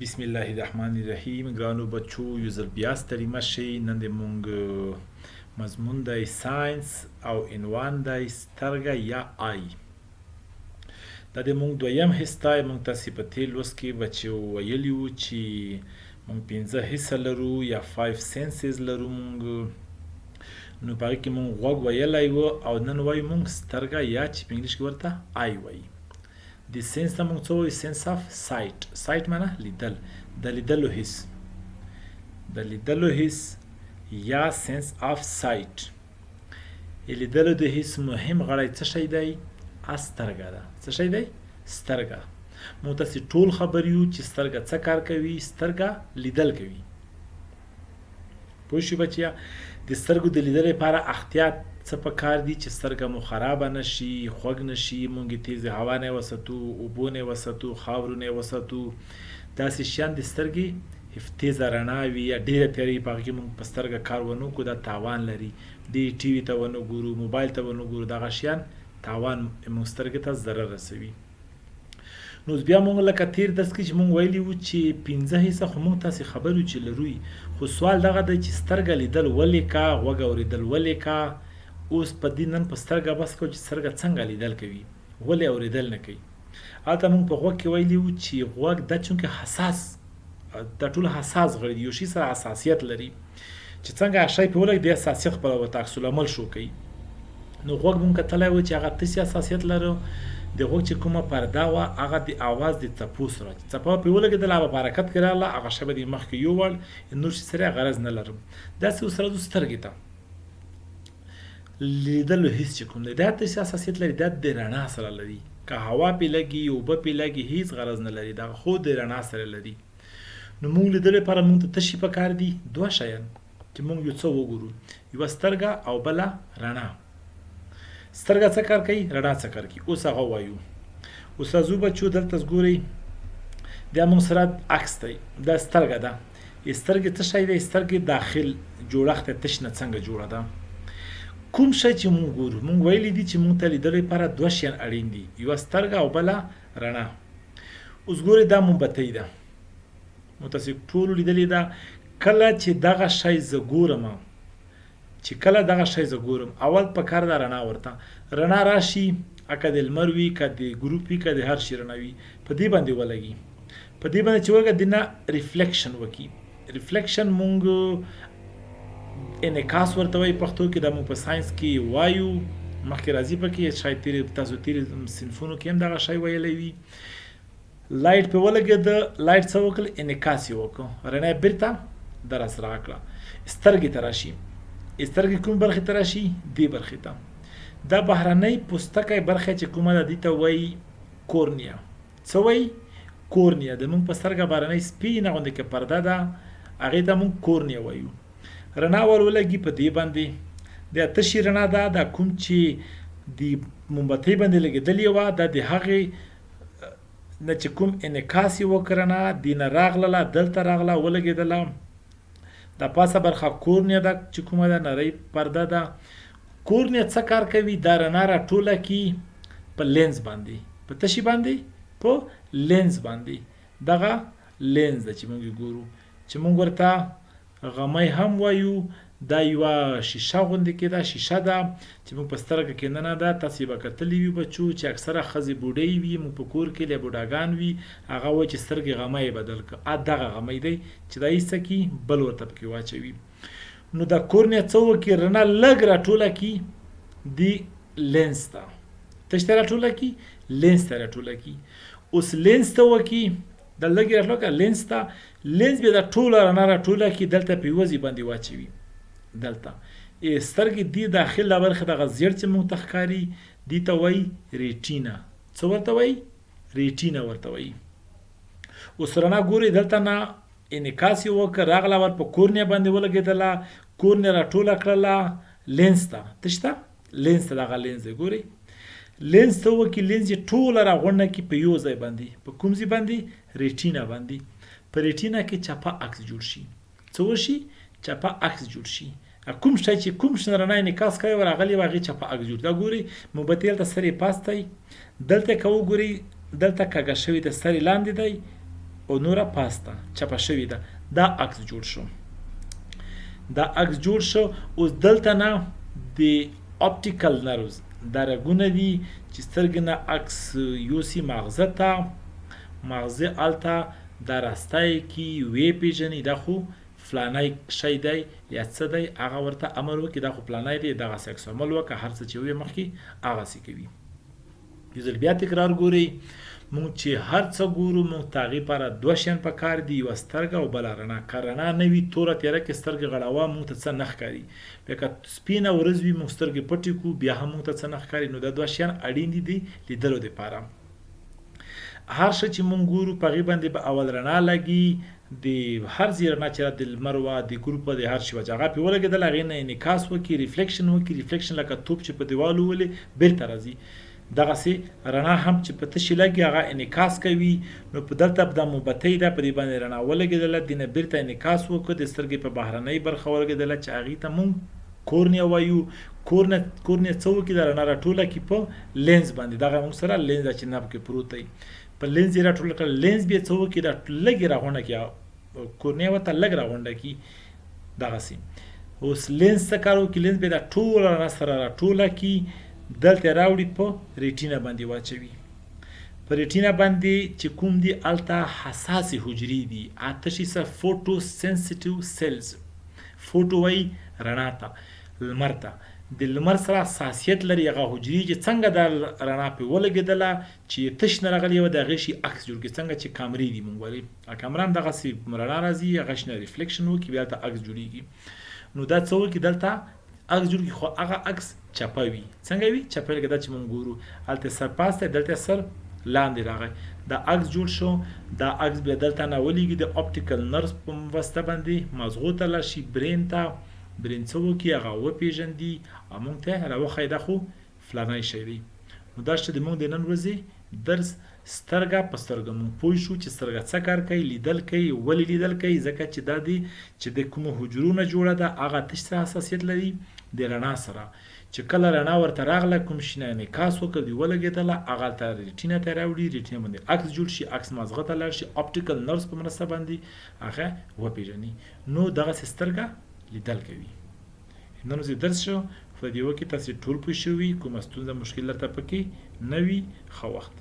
بسم الله الرحمن الرحیم. ګرانو بچو، یو ځل بیا ستړي مه شئ. نن د مونږ مضمون دی ساینس او عنوان دی سترګه یا آی. دا د مونږ دویم حصه دی. مونږ تاسې په تیر لوست کې بچو ویلي وو چې مونږ پنځه حصه لرو یا 5 senses لرو مونږ. نو په هغې کې مونږ غوږ ویلی و او نن وایو مونږ سترګه یا چې په انګلیش کې ورته eye وایي. د sense ته موږ څه وایو؟ Sense of sight. Sight معنی لیدل، د لیدلو حس، د لیدلو حس یا sense of sight. لیدلو د حس مهم غړی څه شی دی؟ سترګه ده. څه شی دی؟ سترګه. موږ تاسې ټول خبر یو چې سترګه څه کار کوي. سترګه لیدل کوي. پوه شو بچیا؟ د سترګو د لیدلو لپاره احتیاط څه په کار دي چې سترګه مو خرابه نه شي، خوږ نه شي؟ مونږ یې تیزې هوا نه وساتو، اوبو نه وساتو، خاورو نه وساتو، داسې شیان د سترګې تیزه رڼا وي یا ډیره تیاره وي، په هغه کې مونږ په سترګه کار ونه کړو، دا تاوان لري. ډېر ټي وي ته ونه ګورو، موبایل ته ونه ګورو، دغه شیان تاوان مونږ سترګې ته ضرر رسوي. نو اوس بیا مونږ لکه تیر درس کې چې مونږ ویلي وو چې پنځه حصه خو مونږ تاسې خبر یو چې لرو، خو سوال دغه دی چې سترګه لیدل ولې کا، غوږ اورېدل ولې کا؟ اوس په دې نن په سترګه بس کوو چې سترګه څنګه لیدل کوي، ولې اورېدل نه کوي. هلته مونږ په غوږ کې ویلي وو چې غوږ دا چونکه حساس، دا ټول حساس غړي دي، یو شي سره حساسیت لري چې څنګه شی په ولګي، د حساسیت خپل ورته عکس العمل شو کوي. نو غوږ مونږ کتلی و چې هغه تسي حساسیت لرو. د غوږ چې کومه پرده وه، هغه د اواز د څپو سره چې څپه پرې ولګېدله، هغه په حرکت کې راغله، هغه شی به د مخکې یووړ، نور شي سره غرض نه لرم. داسې اوس راځو سترګې ته. لیدلو حس چې کوم دی، دا تسي حساسیت لري؟ دا د رڼا سره لري. که هوا پې لګي، اوبه پې لګي، هیڅ غرض نه لري، دغه خو د رڼا سره لري. نو مونږ لیدلو لپاره مونږ ته څه شي پکار دي؟ دوه شیان چې مونږ یو څه وګورو، یوه سترګه او بله رڼا. سترګه څه کار کوي؟ رڼا څه کار کوي؟ اوس هغه وایو. اوس راځو بچو، دلته ګورئ، دا مونږ سره عکس دی، دا سترګه ده. سترګې څه شی دی؟ سترګې داخل جوړښت تش نه څنګه جوړه ده؟ کوم شی چې مونږ ګورو، مونږ ویلي دي چې مونږ ته لیدلو لپاره دوه شیان اړین دي، یوه سترګه او بله رڼا. اوس ګورئ، دا مومبتۍ ده، نو تاسو ټولو لیدلې ده. کله چې دغه شی زه ګورم، چې کله دغه شی زه ګورم، اول په کار ده رڼا ورته، رڼا راشي، که د لمر وي، که د ګروپ وي، که د هر شي رڼا وي، په دې باندې ولګي. په دې باندې چې ولګي، دینه reflection وکي. Reflection مونږ انعکاس ورته وایي پښتو کې. دا مونږ په ساينس کې وایو، مخکې راځي پکې. شاید تیر تاسو تیر صنفونو کې هم دغه شی ویلی وي. Light په ولګېده، light څه وکړ؟ انعکاس یې وکړ، رڼا یې بیرته درس راکړه، سترګې ته راشي. سترګې کوم برخې ته راشي؟ دې برخې ته. دا بهرنۍ پوستکی برخه چې کومه ده، دې ته وایي cornea. څه وایي؟ Cornea. د موږ په سترګه بهرنۍ سپینه غوندې کې پرده ده، هغې ته موږ cornea وایو. رڼا ور ولګي په دې باندې، د تشي رڼا ده، دا کوم چې د مومبتۍ باندې لګېدلې وه، دا د هغې نه چې کوم انعکاس یې وکړ، رڼا دینه راغله، دلته راغله، ولګېدله. دا پاسه برخه cornea ده چې کومه ده، نرۍ پرده ده. Cornea څه کار کوي؟ دا رڼا راټوله کی په لینز باندې. په تشي باندې؟ په لینز باندې. دغه لینز ده چې موږ ګورو، چې موږ ورته غمی هم وایو. دا یوه شیشه غوندې کې ده، شیشه ده چې موږ په سترګه کې ننه ده. تاسې به کتلي وي بچو چې اکثره ښځې بوډۍ وي موږ په کور کې له بوډاګان وي، هغه وایي چې سترګې غمی یې بدل کړه. دغه غمی دی چې دا ایسته کي، بل ورته پکې واچوي. نو دا cornea څه وکړي؟ رڼا لږ راټوله کي دی لینز ته، تش ته راټوله کي، لینز ته راټوله کي. اوس لینز ته وکي، دا لږ راټوله کړه لینز ته، لینز بیا دا ټوله رڼا راټوله کي، دلته په یوه ځای باندې واچوي. دلته سترګې دې داخل دا برخه، دغه زیړ چې موږ ته ښکاري، دې ته وایي retina. څه ورته وایي؟ Retina ورته وایي. اوس رڼا ګوري، دلته نه انعکاس یې وکړ، راغله، ور په cornea باندې ولګېدله، cornea راټوله کړله لینز ته، تش ته، لینز ته. دغه لینز دی، ګوري، لینز ته وکي، لینز یې ټوله راغونډه کړي په یو ځای باندې. په کوم ځای باندې؟ Retina باندې. په retina کې چپه عکس جوړ شي. څه وشي؟ چپه عکس جوړ شي. کوم شی چې کوم شی رڼا انعکاس کوي، راغلی وه، هغې چپه عکس جوړ. دا ګوري، مومبتۍ دلته سر یې پاس دی. دلته که وګوري، دلته کږه شوې ده، سر یې لاندې دی. او نوره پاس ده، چپه شوې ده. دا عکس جوړ شو، دا عکس جوړ شو. اوس دلته نه د اپټیکل نروز دا رګونه دي چې سترګې نه عکس یوسي ماغزه ته، ماغزه هلته دا راسته یې کي ویې پېژني دا خو فلانی شی دی یا څه دی، هغه ورته امر وکړي دا خو فلانی دی، دغسې عکس عمل وکړه، هر څه چې ووایې مخکې هغسې کوي. یو ځل بیا تکرار ګورئ، مونږ چې هر څه ګورو مونږ ته هغې لپاره دوه شیان په کار دي، یوه سترګه او بله رڼا. که رڼا نه وي توره تیاره کې سترګې غړوه مونږ ته څه نه ښکاري، بیا که سپینه ورځ وي مونږ سترګې پټې کړو بیا هم مونږ ته څه نه ښکاري. نو دا دوه شیان اړین دي د لیدلو دپاره. هر څه چې مونږ ګورو په هغې باندې به اول رڼا لګي، د هر ځای رڼا چې د لمر وه د ګروپ وه د هر شي وه چې هغه پرې ولګېدله هغې نه انعکاس وکړي، ریفلیکشن وکړي، ریفلیکشن لکه توپ چې په دیوال وولې بیرته راځي، دغسې رڼا هم چې په تشي لګي هغه انعکاس کوي. نو په دلته دا مومبتۍ ده په دې باندې رڼا ولګېدله، دې نه بیرته انعکاس وکړ، د سترګې په بهرنۍ برخه ولګېدله چې هغې ته مونږ کورنیا وایو. کورنیا څه وکړي؟ دا رڼا راټوله کړي په لینز باندې، دغه مونږ سره لینز ده چې نه پکې پروت دی، په لینز یې راټوله کړه. لینز بیا څه وکړي؟ دا لږ یې راغونډه کړي، کورنیا ورته لږ راغونډه کړي دغسې. اوس لینز څه کار وکړي؟ لینز بیا دا ټوله رڼا سره راټوله کړي، دلته یې راوړي په ریټینا باندې واچوي. په ریټینا باندې چې کوم دي هلته حساسې حجرې دي، اته شي څه فوټو سنسیټیو سیلز. فوټو وایي رڼا ته، لمر ته، د لمر سره حساسیت لري هغه حجرې چې څنګه دا رڼا پرې ولګېدله چې تش نه راغلی وه د هغې شي عکس جوړ کړي. څنګه چې کامرې دي مونږ ولې کامره هم دغسې رڼا راځي هغه شي نه ریفلیکشن وکړي بیا هلته عکس جوړېږي. نو دا څه وکړي؟ دلته عکس جوړ کړي، خو هغه عکس چپه وي. څنګه وي؟ چپه لکه دا چې مونږ ګورو هلته سر پاس دی دلته سر لاندې راغی، دا عکس جوړ شو. دا عکس بیا دلته نه ولېږي د اپټیکل نرس په واسطه باندې مازغو ته لاړ شي، برین ته. برین څه وکړي؟ هغه وپېژندي او مونږ ته راوښیي دا خو فلانی شی دی. نو دا چې د مونږ د نن ورځې درس سترګه په سترګه مونږ پوه شو چې سترګه څه کار کوي، لیدل کوي، ولې لیدل کوي؟ ځکه چې دا دی چې د کومو حجرو نه جوړه ده هغه تش سره حساسیت لري د رڼا سره، چې کله رڼا ورته راغله کوم شي نه انعکاس وکړ دی ولګېدله هغه هلته ریټینا ته راوړي، ریټینا باندې عکس جوړ شي، عکس مازغه ته لاړ شي، اپټیکل نرس په مرسته باندې هغه وپېژني. نو دغسې سترګه لیدل کوي. نن ورځې درس شو، خدای دې وکړي تاسې ټول پوه شوي، کومه ستونزه مشکل درته پکې نه وي. ښه وخت.